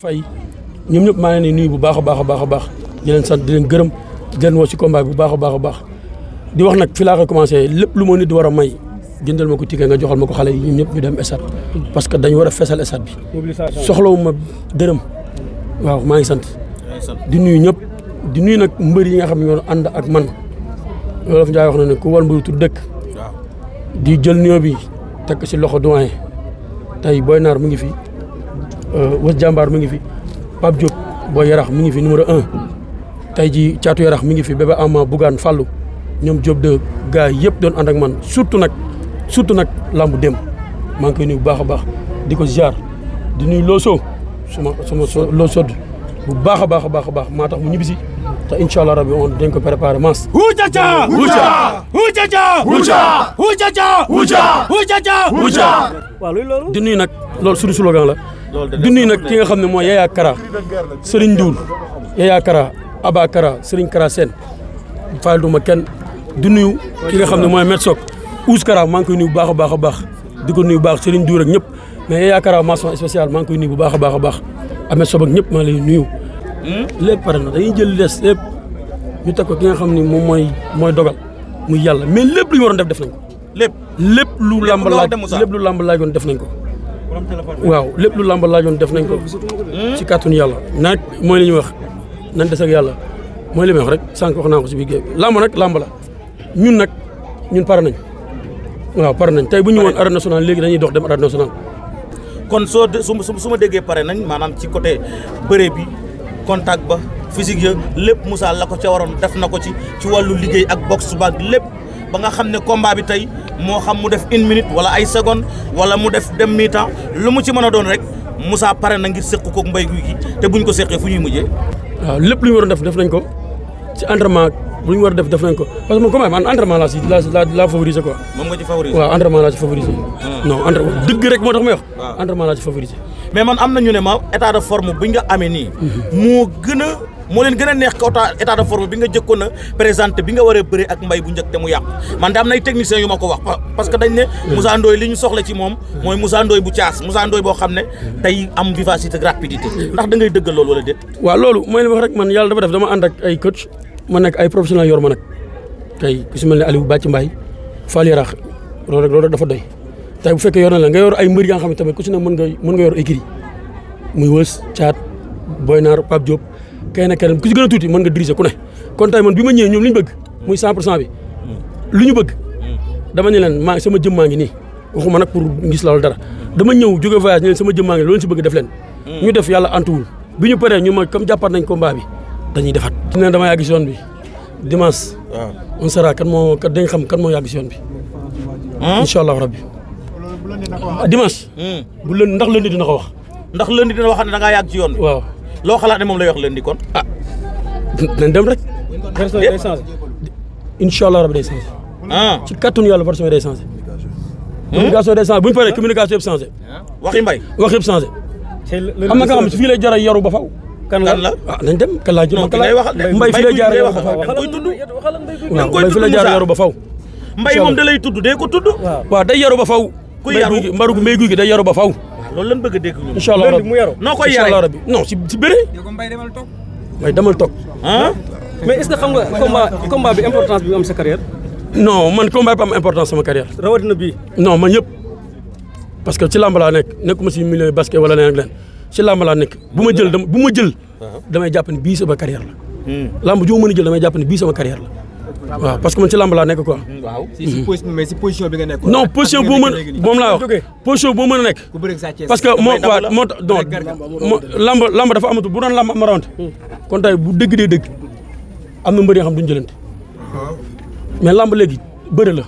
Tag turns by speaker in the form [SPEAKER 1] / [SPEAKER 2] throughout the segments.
[SPEAKER 1] fay ñoom ñëpp maa ngi leen di nuyu bu baax a baax di leen sant di leen gërëm di leen woo ci combat bi bu baax a baax di wax nag fi laa ko commencé lépp lu ma nit war a may jëndal ma ko ticket nga joxal ma ko xale yi ñoom ñëpp ñu dem stade parce que dañu war a feesal stade bi soxlawuma dërëm waaw maa ngi sant di nuyu ñëpp di nuyu nag mbër yi nga xam ne ñoo ànd ak man Wolof Njaay wax na ne ku war mbëru tur dëkk di jël nuyoo bi teg ci loxo doyen tey Boy Naar mu ngi fi Wës Jàmbaar mu ngi fi Pape Diop Boy Yarax mi ngi fi numéro 1 tey ji Caatu Yarax mi ngi fi Bébé Ama Bougane Fallou ñoom Diop de gars yëpp doon ànd ak man surtout nag lambu dem maa ngi koy nuyu bu baax a baax di ko ziar di nuyu Loso sama Loso bu baax a baax maa tax mu ñibbisi te incha allah rabi on dañ ko préparé mas.
[SPEAKER 2] Hujaja waaw loolu
[SPEAKER 1] di nuyu nag loolu suñu slogan la. di nuyu nag ki nga xam ne mooy Yaya Kara Serigne Ndour Yaya Kara Aba Kara Serigne Kara Sène fayal duma kenn di nuyu ki nga xam ne mooy Met Sok Ous Kara maa ngi koy nuyu bu baax a baax di ko nuyu bu baax Serigne Ndour ak ñëpp mais Yaya Kara mention spéciale maa ngi koy nuyu bu baax a baax Amet Sob ak ñëpp maa lay nuyu. lépp pare na dañuy jël des lépp ñu teg ko ki nga xam ni moom mooy dogal muy yàlla mais lépp lu ñu waroon def nañ ko. lépp lu làmb laajoon def nañ ko. waaw lépp lu làmb laajoon def nañ ko. ci kàttanu yàlla nag mooy li ñuy wax nañ des ak yàlla mooy li may wax rek sànq wax naa ko si biir géej làmb nag làmb la ñun pare nañ waaw pare nañ tey bu ñu woon arène nationale léegi dañuy dox dem arène nationale.
[SPEAKER 2] kon su ma déggee pare nañ maanaam ci côté bëre bi contact ba physique ya lépp Moussa la ko ca waroon def na ko ci wàllu liggéey ak boxe ba lépp ba nga xam ne combat bi tey moo xam mu def 1 minute wala ay seconde wala mu def dem mi-temps lu mu ci mën a doon rek Moussa pare na ngir séq koog Mbaye Gouy Gui te buñ ko séqee fu ñuy mujjee.
[SPEAKER 1] waaw lépp lu ñu waroon def nañ ko ci entraînement lu ñu war a def nañ ko parce que man combat man entraînement laa favoriser quoi.
[SPEAKER 2] moom nga ci favoriser
[SPEAKER 1] waaw entraînement laa ci favoriser. non entraînement dëgg rek moo tax may wax. waaw entraînement laa ci favoriser.
[SPEAKER 2] mais man am na ñu ne ma état de forme bi nga amee nii. moo leen gën a neex ko état de forme bi nga jëkkoon a présenté bi nga waree bëre ak Mbaye bu njëkk te mu yàqu man da am nay techniciens yu ma ko wax parce que dañ ne Moussa Ndoye li ñu soxla ci moom mooy Moussa Ndoye bu Thiass Moussa Ndoye boo xam ne day am vivacité ak rapidité ndax da ngay dëggal loolu wala déet.
[SPEAKER 1] waaw loolu mooy li wax rek man yàlla dafa def dama ànd ak ay coach ma nekk ay professionnels yor ma nag tey ku si mel ne Aliou Bàcc Mbaye Fall Yarax loolu rek dafa doy tey bu fekkee yor na la nga yor ay mbër yi nga xam ne tamit ku si ne mën nga yor écurie muy Wës Caat Boy Naar Pape Diop kenn ku ci gën a tuuti mën nga diriger ku ne kon tey man bi ma ñëwee ñoom li ñu bëgg muy 100% bi lu ñu bëgg dama ne leen sama jëm maa ngi nii waxuma nag pour gis la dara dama ñëw jóge voyage ne leen sama jëm maa ngi loolu si bëgg def leen ñu def yàlla antuwul bi ñu paree ñu ma comme jàppaat nañ combat bi dañuy defaat ne dama yàgg si yoon bi dimanche on sera dañ xam kan moo yàgg si yoon bi incha allah rabbi dimanche bu lën ndax lundi dina ko wax
[SPEAKER 2] ndax lundi dina wax ne da ngaa yàgg ci yoon bi
[SPEAKER 1] waaw
[SPEAKER 2] loo xalaat ne moom lay wax leen di kon
[SPEAKER 1] nañ dem rek version day changé incha allah rabi day changé ci kàttanu yàlla version day changé communication day changé bu ñu paree communication yëpp changé
[SPEAKER 2] waxi Mbaye
[SPEAKER 1] wax yëpp changé am na nga xam ne fii lay jar a yaru ba faw
[SPEAKER 2] kan la
[SPEAKER 1] nañ dem kan laa jëm Mbaye fii lay jaar a yaru ba faw
[SPEAKER 2] koy tudd
[SPEAKER 1] waaw Mbaye fii lay jaar a yaru ba faw
[SPEAKER 2] Mbaye moom da lay tudd dee ko tudd
[SPEAKER 1] waaw day yaru ba faw
[SPEAKER 2] ku yaru
[SPEAKER 1] Mbaye Gouy Gui day yaru ba faw
[SPEAKER 2] loolu lañ bëgg a dégg ñun.
[SPEAKER 1] incha allah
[SPEAKER 2] mu yaru noo koy
[SPEAKER 1] yaree non si bëre. Mbaye demal toog.
[SPEAKER 3] mais est-ce que xam nga combat bi importance bi mu am sa carrière.
[SPEAKER 1] non man combat bi am importance sama carrière.
[SPEAKER 3] rawatina bii.
[SPEAKER 1] non man ñëpp parce que ci làmb laa nekk nekkuma si milieu basket wala leneen ak leneen ci làmb laa nekk bu ma jël damay jàpp ne bii sama carrière la. làmb ju ma mën a jël damay jàpp ne bii sama carrière la. waaw parce que man ci làmb laa nekk quoi.
[SPEAKER 2] waaw
[SPEAKER 4] mais si position bi nga nekk.
[SPEAKER 1] non position boo mën moom laa wax position boo mën a nekk. parce que moo làmb dafa amatu bu doon làmb am rawante kon tey bu dëgg dee dëgg am na mbër yoo xam duñu jëlante mais làmb léegi bëri la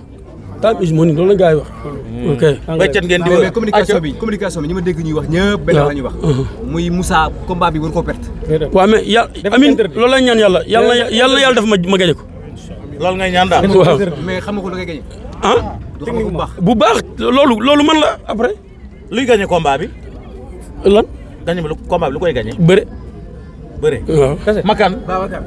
[SPEAKER 1] time is money loolu la gars yi wax. ok
[SPEAKER 2] béykat ngeen di
[SPEAKER 4] mais communication bi ñi ma dégg ñuy wax ñëpp benn la ñuy wax. muy Moussa combat bi war koo perte.
[SPEAKER 1] waaw mais amin loolu la ñaan yàlla def ma gañe ko.
[SPEAKER 2] loolu ngay ñaan daal.
[SPEAKER 1] waaw
[SPEAKER 4] mais xam nga ko da ngay gagné.
[SPEAKER 1] du xam nga bu baax loolu man la après.
[SPEAKER 2] luy gagné combat bi.
[SPEAKER 1] lan.
[SPEAKER 2] gagné bi combat bi lu koy gagné.
[SPEAKER 1] bëre.
[SPEAKER 2] bëre.
[SPEAKER 1] waaw
[SPEAKER 2] Makan.
[SPEAKER 5] Babacar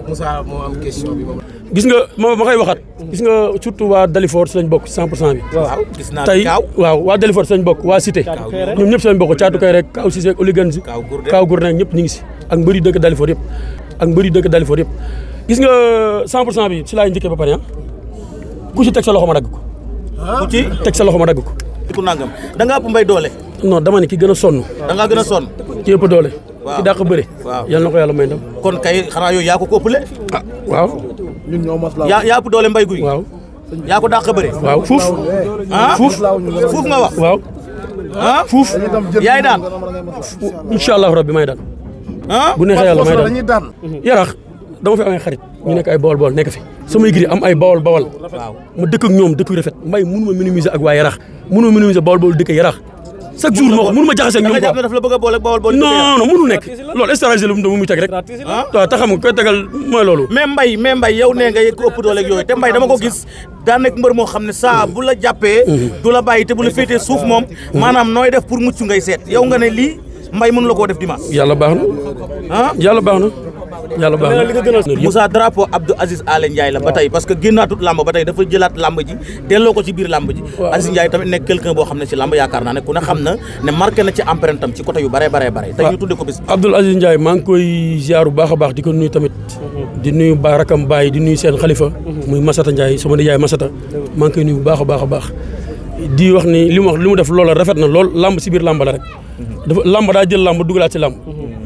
[SPEAKER 5] Moussa moo am question bi moom.
[SPEAKER 1] gis nga ma koy waxaat gis nga surtout waa Dalifort si lañ bokk 100% bi.
[SPEAKER 2] waaw gis naa
[SPEAKER 1] tey
[SPEAKER 2] Kaaw.
[SPEAKER 1] waaw waa Dalifort si lañ bokk waa Cité ñoom ñëpp si lañ bokk Caatu Kay rek Kaaw Cissé Oligane si Kaaw Gourdin ñëpp ñu ngi si ak mbëri dëkk Dalifort yëpp ak mbëri dëkk Dalifort yëpp gis nga 100% bi si laay njëkkee ba pare ku ci teg sa loxo ma dagg ko.
[SPEAKER 2] ku ci
[SPEAKER 1] teg sa loxo ma dagg ko.
[SPEAKER 2] ku nangam da ngaa ëpp mbay doole.
[SPEAKER 1] non dama ne ki gën a sonn.
[SPEAKER 2] da ngaa gën a sonn.
[SPEAKER 1] ki ëpp doole.
[SPEAKER 2] waaw
[SPEAKER 1] ki dàq bëre.
[SPEAKER 2] waaw
[SPEAKER 1] yal na ko yàlla may ndam.
[SPEAKER 2] kon kay xanaa yooyu yaa ko ëppale.
[SPEAKER 1] ah waaw.
[SPEAKER 2] yaa ëpp doole mbay guy.
[SPEAKER 1] waaw.
[SPEAKER 2] yaa ko dàq bëre.
[SPEAKER 1] waaw fuuf.
[SPEAKER 2] ah
[SPEAKER 1] fuuf
[SPEAKER 2] fuuf nga wax.
[SPEAKER 1] waaw.
[SPEAKER 2] ah
[SPEAKER 1] fuuf.
[SPEAKER 2] yaay daan.
[SPEAKER 1] incha allahu rabbi may daan.
[SPEAKER 2] ah
[SPEAKER 1] bu neexee yàlla may daan. Yarax dama fi amee xarit ñu nekk ay bawol nekk fi samay giri am ay bawol
[SPEAKER 2] waaw
[SPEAKER 1] ma dëkk ak ñoom dëkk yu rafet mbay mënu ma minimiser ak waa Yarax mënu ma minimiser bawol dëkk Yarax chaque jour moo ko mënu ma jaxase ak ñoom
[SPEAKER 2] da nga jàpp ne daf la bëgg a boole ak bawol
[SPEAKER 1] non mënu nekk loolu stratégie la mu muy teg rek waaw te xam nga koy tegal mooy loolu
[SPEAKER 2] mais mbay yow nee nga ko ëpp doole ak yooyu te mbay dama ko gis daa nekk mbër moo xam ne saa bu la jàppee du la bàyyi te bu la féetee suuf moom maanaam nooy def pour mucc ngay seet yow nga ne lii mbay mënu la koo def dimanche
[SPEAKER 1] yàlla baax na
[SPEAKER 2] ah
[SPEAKER 1] yàlla baax na yàlla baax na
[SPEAKER 2] Moussa drapeau Abdou Aziz Alé Ndiaye la ba tey parce que génnaatut làmb ba tey dafa jëlaat làmb ji delloo ko ci biir làmb ji Aziz Ndiaye tamit nekk quelqu'un boo xam ne ci làmb yaakaar naa ne ku ne xam na ne marqué na ci empreinte am ci côté yu bare te ñu tudde ko bis
[SPEAKER 1] Abdou Aziz Ndiaye maa ngi koy ziar bu baax a baax di ko nuyu tamit di nuyu ba rakam Baye di nuyu seen xalifa muy Masata Ndiaye sama nijaay Masata maa ngi koy nuyu bu baax a baax di wax ni li mu def loola rafet na lool làmb si biir làmb la rek dafa làmb daa jël làmb dugalaat ci làmb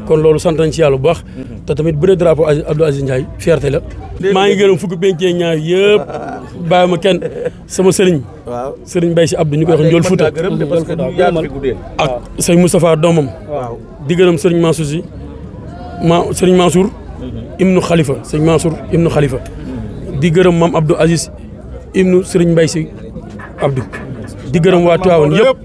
[SPEAKER 1] kon loolu sant nañ ci yàlla bu baax te tamit bëre drapeau Abdou Aziz Ndiaye fierté la maa ngi gërëm fukki pencee ñaar yëpp bàyyi ma kenn sama sëriñ sëriñ Mbaye si Abdou ñu koy wax Njool Fouta ak sëñ Moustapha doomam di gërëm sëriñ Mansour si sëriñ Mansour ibnu Khalifa sëriñ Mansour ibnu Khalifa di gërëm maam Abdou Aziz ibnu sëriñ Mbaye si Abdou di gërëm waa Tivaouane yëpp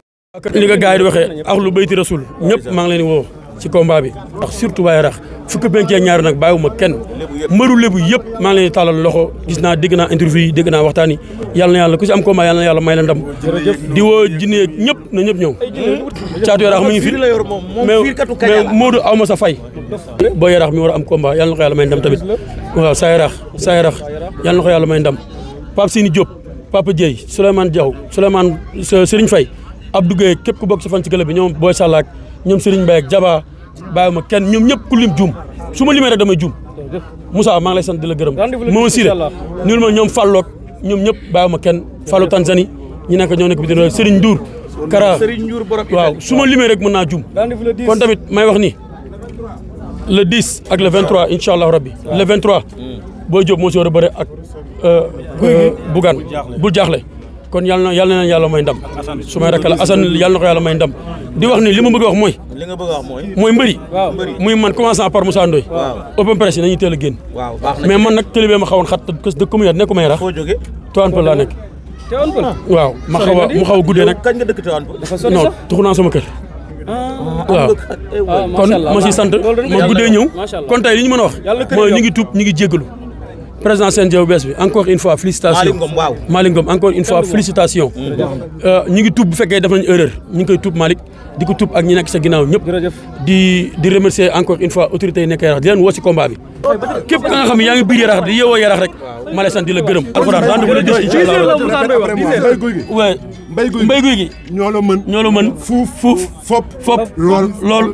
[SPEAKER 1] li nga gars yi di waxee ak lu bayti rasul ñëpp maa ngi leen di woo ci combat bi ndax surtout waa Yarax fukki penc ak ñaar nag bàyyiwuma kenn mbëru lébu yëpp maa ngi leen di tàllal loxo gis naa dégg naa interview yi dégg naa waxtaan yi yàlla na yàlla ku si am combat yàlla na yàlla may la ndam di woo jinne ñëpp na ñëpp ñëw caatu Yarax mi ngi fi mais Modou aw ma sa fay boo Yarax mi war a am combat yàlla na ko yàlla may ndam tamit waaw sa Yarax yàlla na ko yàlla may ndam Pape Sini Diop Papa Dieye Souleymane Diaw Souleymane Serigne Faye Abdou Gueye képp ku bokk ci fan ci club bi ñoom Boy Salak ñoom Serigne Mbaye ak Jaba bàyyi ma kenn ñoom ñëpp ku lim juum su ma limee rek damay juum Moussa maa ngi lay sant di la gërëm moo siré nul ma ñoom Fallook ñoom ñëpp bàyyi ma kenn Fallo Tanzanie ñi nekk ñoo nekk bi dina Serigne Ndour Kara waaw su ma limee rek mën naa juum kon tamit may wax ni le 10 ak le 23 incha allah rabbi le 23 Boy Diop moo si war a bëre ak Bougane bul jaaxle kon yàlla na yàlla may ndam su may rakk la Assane yàlla na ko yàlla may ndam di wax ni li ma bëgg a wax mooy
[SPEAKER 2] li nga bëgg a wax
[SPEAKER 1] mooy mbëri muy man commençant par Moussa Ndoye open press yi nañuy teel a génn mais man nag télé bee ma xawoon xat parce que dëkk mu yat nekku may rax Tivaouane Peulh laa nekk waaw mu xaw a guddee nag
[SPEAKER 2] kañ nga dëkk Tivaouane Peulh
[SPEAKER 1] non tuxu naa sama kër waaw kon ma si sant ma guddee ñëw kon tey li ñu mën a wax mooy ñu ngi tuub ñu ngi jéggalu président CNG bu bees bi encore une fois félicitations Malick Ngom encore une fois félicitations ñu ngi tuub bu fekkee def nañu erreur ñu ngi koy tuub Malick di ko tuub ak ñi nekk sa ginnaaw ñëpp di remercier encore une fois autorités yi nekk Yarax di leen woo si combat bi képp ka nga xam ne yaa ngi biir Yarax di yeewoo Yarax rek ma lay sant di la gërëm alxuraan rendez-vous le 10 incha allah mbay guy gi ñoo la mën fuuf fop lool